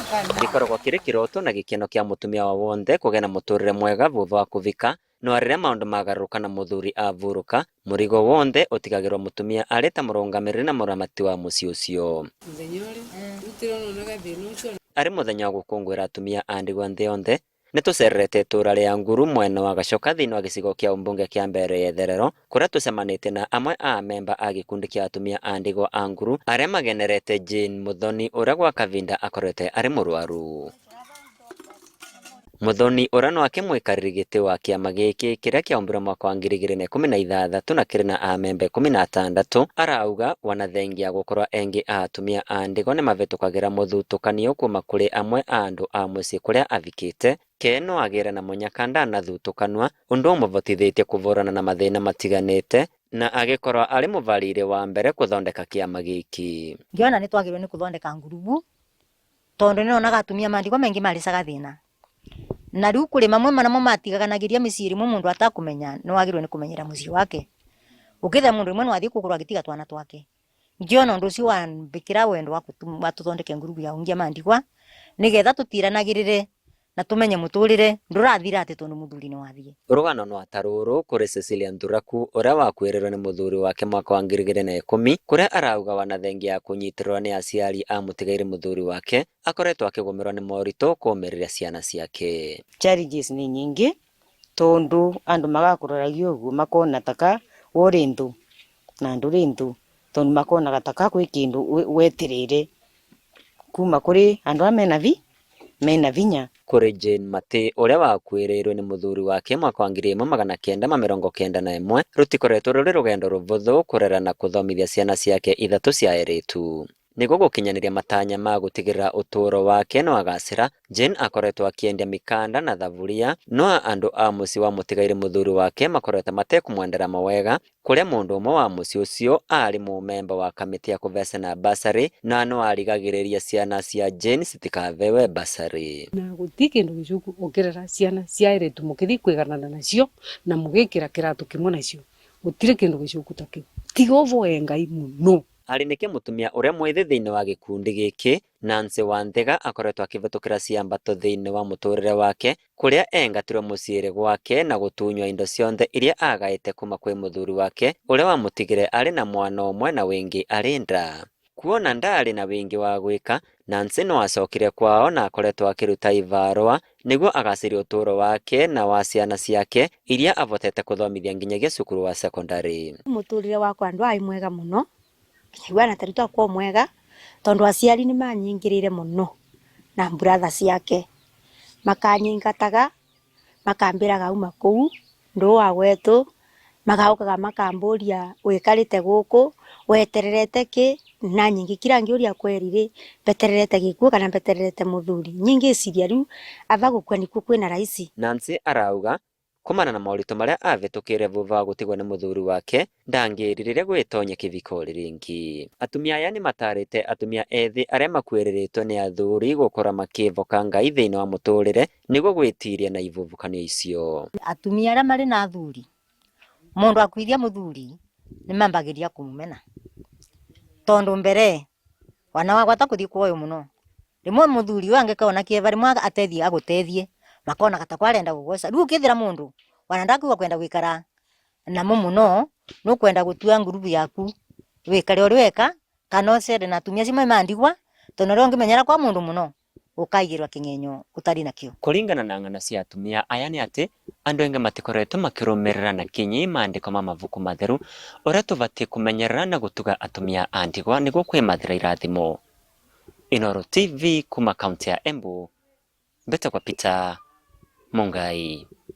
Gĩkoragwo kĩrĩ kĩroto na gĩkeno kĩa mũtumia wa wonthe kũgĩa na mũtũrĩre mwega thutha wa kũvika, no rĩrĩa maũndũ magarũrũka na mũthuri avurũka, mũrigo wonthe ũtigagĩrwo mũtumia arĩ ta mũrũgamĩrĩri na mũramati wa mũciĩ ũcio. Arĩ mũthenya wa gũkũngũĩra atumia a ndigwa nthĩ yonthe, nĩtũcererete itũra rĩa Nguru mwena wa Gachoka thĩinĩ wa gĩcigo kĩa ũmbunge kĩa Mbeere ya Itherero kũrĩa tũcemanĩtie na amwe a amemba a gĩkundi kĩa atumia a ndigwa a Nguru arĩa magenerete Jane Muthoni ũrĩa gwa kavinda akorete arĩ mũrwaru. Muthoni ũrĩa no akĩmũikarĩri gĩtĩ wa kĩama gĩkĩ kĩrĩa kĩaũmbirwo mwaka wa 2016 na kĩrĩ na amemba 16 arauga wanathengia gũkorwo engĩ a atumia a ndigwa nĩmavĩtũkagĩra mũthutũkanio kuma kũrĩ amwe a andũ a mũciĩ kũrĩa avikĩte ke no agĩre na mũnyaka ndanathutũkanua ũndũ ũmũvotithĩtie kũvũrana na mathĩna matiganĩte na agĩkorwo arĩ mũvarĩire wa mbere kũthondeka kĩama gĩkĩ. Ngiona nĩ twagĩrĩirwo nĩ kũthondeka ngurubu tondu nĩnonaga atumia ma ndigwa maingĩ marĩcaga thĩna na rĩu kũrĩ mamwe namo matigaganagiria mĩciĩ rĩmwe mũndũ atakũmenya nĩ wagĩrĩirwo nĩ kũmenyera mũciĩ wake. Ũkĩthe mũndũ rĩmwe no athiĩ kũgũrũ agĩtiga twana twake. Ngĩona ũndũ ũcio wambĩkĩra wendo wa tũthondeke ngurubu ya aungia ma ndigwa nĩgetha tũtiranagĩrĩre na tũmenye mũtũrĩre ndũrathira atĩ tondũ mũthuri nĩ wathiĩ. Rũgano no ta rũrũ kũrĩ Cecilia Nthuraku ũrĩa wakuĩrĩirwo nĩ mũthuri wake mwaka wa 2010 kũrĩa arauga wanathengia ya kũnyitĩrĩrwo nĩ aciari a mũtigairĩ mũthuri wake akoretwo akĩgũmĩrwo nĩ moritũ kũmĩrĩria ciana ciake. Challenges nĩ nyingĩ tondu andu magakuroragia uguo makona taka uri nthu na nduri nthu tondu makonaga taka kwi kindu wetereire kuma kuri andu aya mena vi mena vinya. Kũrĩ Jane Matĩ ũrĩa wakuĩrĩirwo nĩ mũthuri wake mwaka wa 1991 rũtikoretwo rũrĩ rũgendo rũvũthũ kũrera na kũthomithia ciana ciake ithatũ cia airĩtu. Nĩguo gũkinyanĩria matanya ma gũtigĩrĩra ũtũũro wake nĩwagacĩra, Jane akoretwo akĩendia mĩkanda na thaburia no andũ a mũciĩ wa mũtigairĩ mũthuri wake makoretwo matekũmwendera mawega kũrĩa mũndũ ũmwe wa mũciĩ ũcio arĩ mũmemba wa kamĩtĩ ya kũvecana basarĩ na no arigagĩrĩria ciana cia Jane citikavewe basarĩ. Na guti kindu gicuku ukirera ciana cia airitu mukithi kwiganana nacio na mugikira kiratu kimwe nacio gutire kindu gicuku ta kiu tiga uvoe Ngai muno. Arĩ nĩkĩ mũtumia ũrĩa mwĩthĩ thĩinĩ wa gĩkundi gĩkĩ Nancy Wanthiga akoretwo akĩvĩtũkĩra ciambato thĩinĩ wa mũtũrĩre wake kũrĩa engatirwo mũciĩ gwake na gũtunywo indo cionthe iria agaĩte kuma kwĩ mũthuri wake ũrĩa wamũtigire arĩ na mwana ũmwe na wĩngĩ arĩ nda. Kuona ndaarĩ na wĩngĩ wa gwĩka, Nancy no acokire kwao na akoretwo akĩruta ivarũa nĩguo agacĩrie ũtũũro wake na wa ciana ciake iria avotete kũthomithia nginyagia cukuru wa sekondari. Mũtũrĩre wakwa ndwarĩ mwega mũno nginya na tarĩu takwa mwega tondu aciari nĩ manyingĩrĩire mũno na brother ciake makanyingataga makambĩraga uma kũu ndũ wa gwetũ magaukaga makambũria wikarĩte gũkũ wetererete kĩ na nyingĩ kira ngĩũria kweri rĩ mbetererete gĩkuũ kana mbetererete mũthuri nyingĩ ciria rĩu ava gũkua nĩkuo kwĩna rahisi. Nancy arauga kumana na moritũ marĩa avĩtũkĩire thutha wa gũtigwo nĩ mũthuri wake ndangĩririre gwĩtonya kĩviko rĩngĩ. Atumia aya nĩmatarĩte atumia ethĩ arĩa makuĩrĩrĩtwo nĩ athuri gũkorwo makĩvoka Ngai thĩinĩ wa mũtũrĩre nĩguo gwĩtiria na ivuvukanio icio. Atumia arĩa marĩ na athuri mundu akuithia muthuri nĩ mambagĩria kũmũmena tondu mbere wana wagwata kuthii kwoyo muno rimwe muthuri uyu angĩkona kĩeva rimwe atethie agũtethie makonaga ta kwarenda gũgweca rĩu ũkĩthĩra mũndũ wana ndakuga kwenda gwikara namo mũno nukwenda gũtua ngurubu yaku wikare ũrĩ weka kana ũcere na atumia acio mai ndigwa tondu ũrĩa ũngĩmenyera kwa mũndũ mũno ũkaigĩrwa kĩng'enyo ũtarĩ nakĩo. Kũringana na ng'ano cia atumia aya nĩ atĩ andũ aingĩ matikoretwo makĩrũmĩrĩra na kinyi maandĩko ma mabuku matheru ũrĩa tũbatiĩ kũmenyerera na gũtuga atumia a ndigwa nĩguo kwĩmathĩra irathimo. Inooro TV kuma kaunti ya Embu, mbetagwo Peter Mungai.